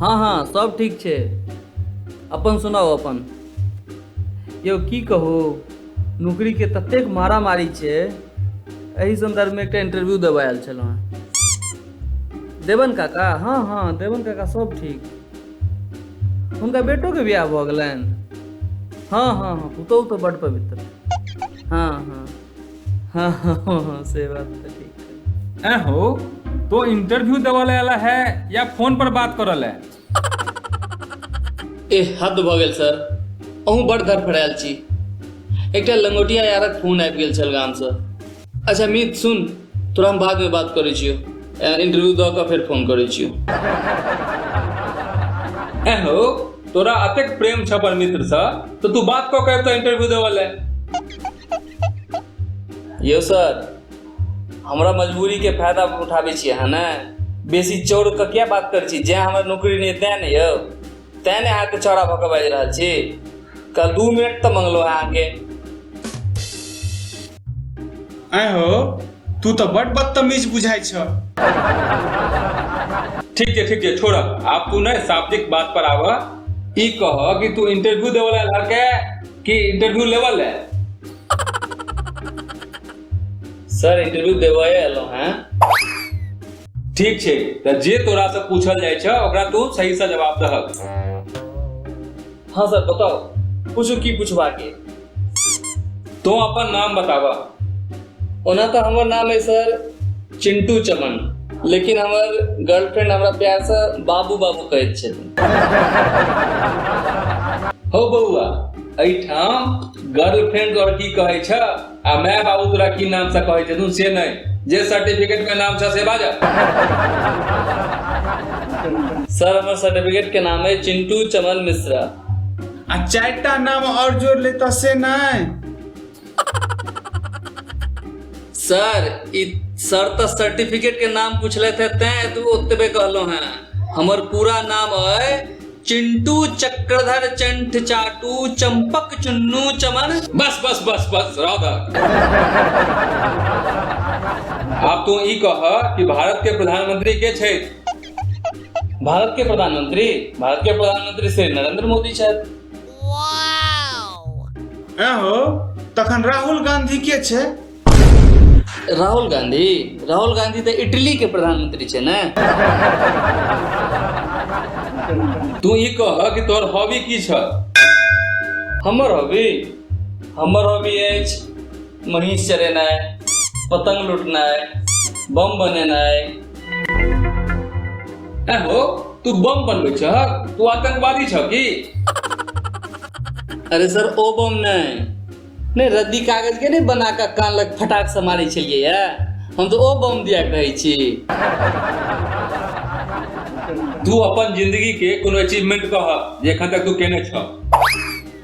हँ हँ, सब ठीक छै। अपन सुनाउ अपन। यौ की कहू, नौकरीके ततेक मारामारी छै। एहि सन्दर्भमे एकटा इंटरव्यू देबऽ आयल छलहुँ हेँ। देवन काका? हँ हँ, देवन काका सब ठीक। हुनका बेटोके बियाह भऽ गेलनि? हँ हँ हँ, पुतहु तऽ बड्ड पवित्र। हँ हँ हँ हँ हँ, से बात तऽ ठीक छै। ऐं हो, तो इंटरव्यू देवऽ ला आयल है या फोन पर बात करऽ ला? ए हद भऽ गेल सर, अहूँ बड़ धड़फड़ायल छी। एकटा लंगोटिया यारक फोन आबि गेल छल गामसँ। अच्छा मीत सुन, तोरा हम बादमे बात करै छियौ। इंटरव्यू दऽ कऽ फेर फोन करै छियौ। ऐं हो, तोरा अतेक प्रेम छ अपन मित्रसँ तऽ तू बात कऽ के अबितऽ इंटरव्यू देवऽ ला। यौ सर, हमरा मजबूरीके फायदा उठाबै छी अहाँ ने? बेसी चौड़ कऽ किया बात करै छी? जैं हमरा नौकरी नहि तैं ने यौ, तैं ने अहाँके चौड़ा भऽ कऽ बाजि रहल छी। कल 2 मिनट तऽ मंगलहुँ अहाँके। आँय हो, तू तऽ बड बदतमीज बुझाइ छ। ठीक छै ठीक छै, छोड़ आब तू नहि शाब्दिक बात पर आब। ई कह कि तू इंटरव्यू देवऽ ला आयल के कि इंटरव्यू लेवऽ ला? सर, इंटरव्यू देबऽ एलहुँ हेँ। ठीक छै, तऽ जे तोरा से पूछल जाइ छै ओकरा तू सही से जवाब दहक। हाँ सर, बताओ, पूछू की पूछबाके। तू अपन नाम बताबऽ। ओना तऽ हमर नाम है सर चिंटू चमन, लेकिन हमर गर्लफ्रेंड हमरा प्यारसँ बाबू बाबू कहैत छथिन। हो बौआ, एहिठाम गर्लफ्रेंड तोरा की कहै छ आ my बाबू तोरा की नाम से कहै छथुन से नहि, जे सर्टिफिकेट में नाम छ से बाज। सर, हमर सर्टिफिकेट के नाम है चिंटू चमन मिश्रा। आ 4टा नाम और जोड़ लेता से नहि? सर, ई सर तऽ सर्टिफिकेट के नाम पूछले थे तैं एतबो ओतबे कहलहुँ हैं। हमर पूरा नाम है चिंटू चक्रधर चंठ चाटू चंपक चुन्नू चमन। बस बस बस बस, राधा, आब तू ई कह कि भारत के प्रधानमंत्री के छथि? भारत के प्रधानमंत्री? भारत के प्रधानमंत्री श्री नरेंद्र मोदी छथि। ऐं हो, तखन राहुल गांधी के छै? राहुल गांधी? राहुल गांधी तऽ इटली के प्रधानमंत्री छै ने। तू ई कह कि तोहर हॉबी की छ? हमर हॉबी? हमर हॉबी अछि महींस चरेनाइ, पतंग लुटनाइ, बम बनेनाइ। ऐं हो, तू बम बनबै छह? तू आतंकवादी छह की? अरे सर, ओ बम नहि नहि, रद्दी कागज के नहि बना कऽ कान लग फटाक से मारै छलियै या, हम तऽ ओ बम दिया कहै छी। तू अपन जिंदगी के कोनो अचीवमेंट कह जे एखन तक तू केने छह।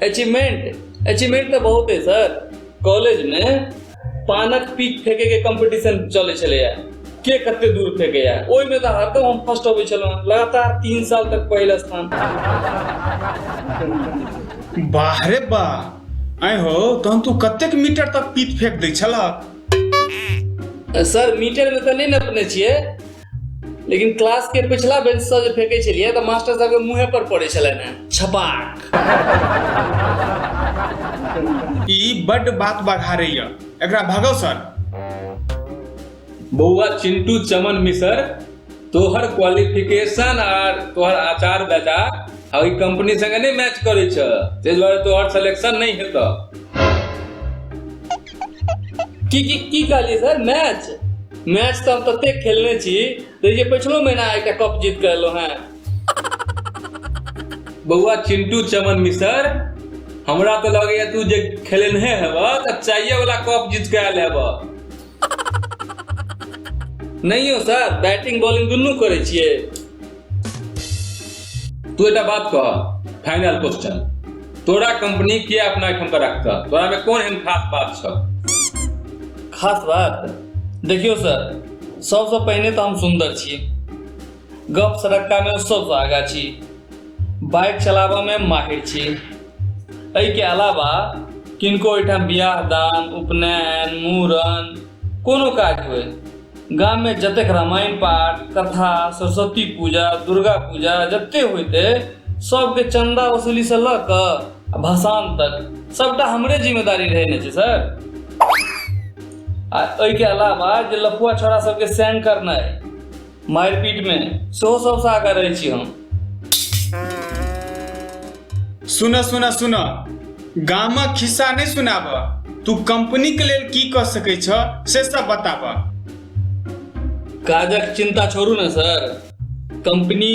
अचीवमेंट? अचीवमेंट तऽ बहुत है सर। कॉलेज में पानक पीक फेंके के कंपटीशन चलै छलैया, के कते दूर फेंकैया, ओहिमे तऽ हरदम हम फर्स्ट अबै छलहुँ, लगातार 3 साल तक पहिल स्थान। वाह रे वाह! आँय हो, तहन तू कतेक मीटर तक पीत फेंक दै छलहक? सर, मीटर में तऽ नहि नपने छियै, लेकिन क्लास के पिछला बेंच से जे फेंकै छलियै तऽ मास्टर साहब के मुँहे पर पड़ै छलनि हेँ, छपाक। ई बड्ड बात बढ़ारैया, एकरा भगाउ सर। बौआ चिंटू चमन मिसर, तोहर क्वालिफिकेशन आर तोहर आचार विचार आ ओहि कंपनी संगे नहि मैच करै छ, ताहि दुआरे तोहर सिलेक्शन नहि हेतऽ। की की की कहलियै सर? मैच? मैच तऽ हम ततेक खेलने छी जे पछिलो महीना एकटा कप जीत कऽ एलहुँ हेँ। बौआ चिंटू चमन मिसर, हमरा तऽ लगैया तू जे खेलेनहे हेबऽ तऽ चाइये वाला कप जीत कऽ आयल हेबऽ। नहीं हो सर, बैटिंग बॉलिंग दुनू करै छियै। तू एकटा बात कह, फाइनल क्वेश्चन, तोरा कंपनी किया अपना एहिठाम के रखतह? तोरा में कोन एहन खास बात छह? खास बात देखियौ सर, सबसँ पहिने तऽ हम सुन्दर छी, गप सड़क्का में सबसँ आगाँ छी, बाइक चलाबऽ में माहिर छी। एहिके अलावा किनको ओहिठाम बियाह दान, उपनयन, मूड़न कोनो काज होय, गाममे जतेक रामायण पाठ, कथा, सरस्वती पूजा, दुर्गा पूजा जते होइत अइ सबके चंदा वसूलीसँ लऽ कऽ आ भसान तक सबटा हमरे जिम्मेदारी रहै ने छै सर। आ ओहिके अलावा जे लफुआ छौड़ा सबके सैंग करनाइ मारि पीटमे सेहो सबसँ आगाँ रहै छी हम। सुन सुन सुन, गामक खिस्सा नहि सुनाब, तू कंपनीके लेल की कऽ सकै छ से सब बताब। काजक चिंता छोड़ू ने सर, कंपनी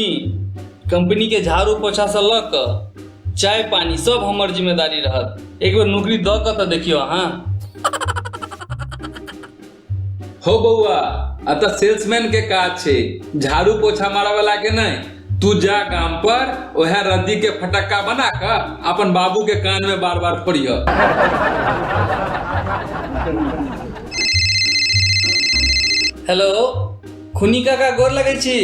कंपनी के झाड़ू पोछा से लऽ कऽ चाय पानी सब हमर जिम्मेदारी रहत। एक बेर नौकरी दऽ कऽ तऽ देखियौ अहाँ। हो बौआ, एतऽ सेल्समैन के काज छै, झाड़ू पोछा मारऽ वाला के नहि। तू जा गाम पर ओहे रद्दी के फटक्का बना कऽ अपन बाबू के कान में बार बार फोड़िह। हेलो खुनी काका, गोर लगै छी।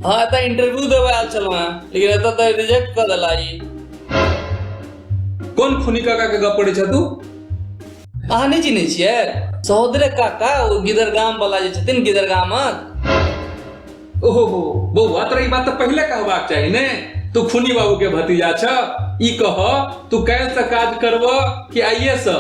हाँ, एतऽ इंटरव्यू देबऽ आयल छलहुँ हेँ, लेकिन एतऽ तऽ रिजेक्ट कऽ देला ई। कोन खुनी काका के गप पड़ै छ तू? अहाँ नहि चिन्है छियै? सहोदरे काका, ओ गिदरगाम वाला जे छथिन, गिदरगामक। ओहो हो बौआ, तोरा ई बात तऽ पहिले कहबाक चाही ने, तू खुनी बाबू के भतीजा छ। ई कह, तू काल्हि से काज करब कि आइए से?